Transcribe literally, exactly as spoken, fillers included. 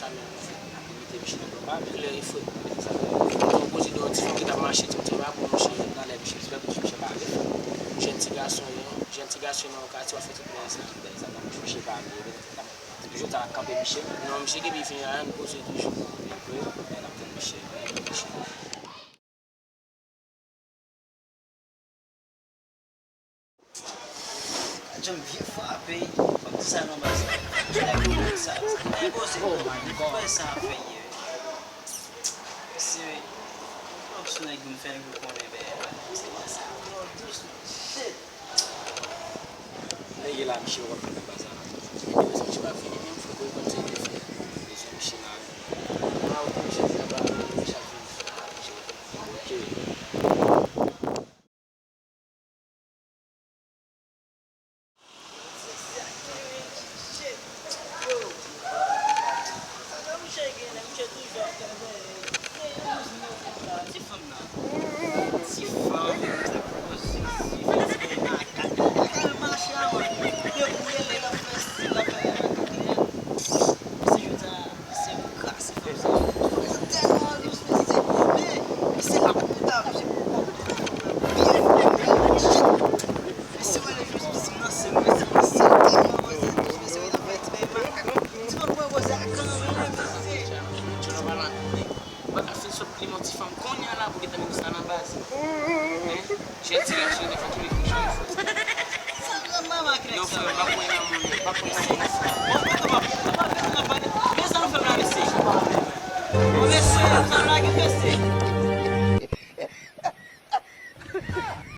Sa menm, ap imite Michel nan konpa, men lè refren, sa fè. Mwen poze de yon ti fanm ki t ap mache, di m, "Misye pa bon, monchè, nan lè Michel, se pou di Michel pa ale." Jèn ti gason, yon jèn ti gason nan yon katye, w ap fè tout bagay sa, bagay sa, nan bouch Michel pa ale, men, jodi a, n ap kanpe Michel. Non, Michel gentan vini la, nou poze toujou, men vre, men n ap tann Michel, Michel. Jan vye frape, fòk di sa non baz. Ki nèg yo konn sa? Ki nèg yo se konn sa fè ye? Se, fòk sou nèg yo fè nèg yo konnen bè. Se pa sa, bro, dous, shit. Nèg la, misye wè konn fè baz la. Misye pa fini menm, fòk yo konn sa yo fè. Bezwen misye la. Ah, ok, misye di la pa, misye ap vin. Ok. Ti fanm nan. Ti fanm. Ou pa ka fin sot plimen yon ti fanm kounye a la pou gentan vin sa nan baz. Hein? Jèn ti gason, yon fanm ki vle fin jwenn fò. Non, frè, m pa kwè nan moun, m pa kwè nan moun. Men sa nou fè m la, mesye. Bon, mesye, sa lage, mesye.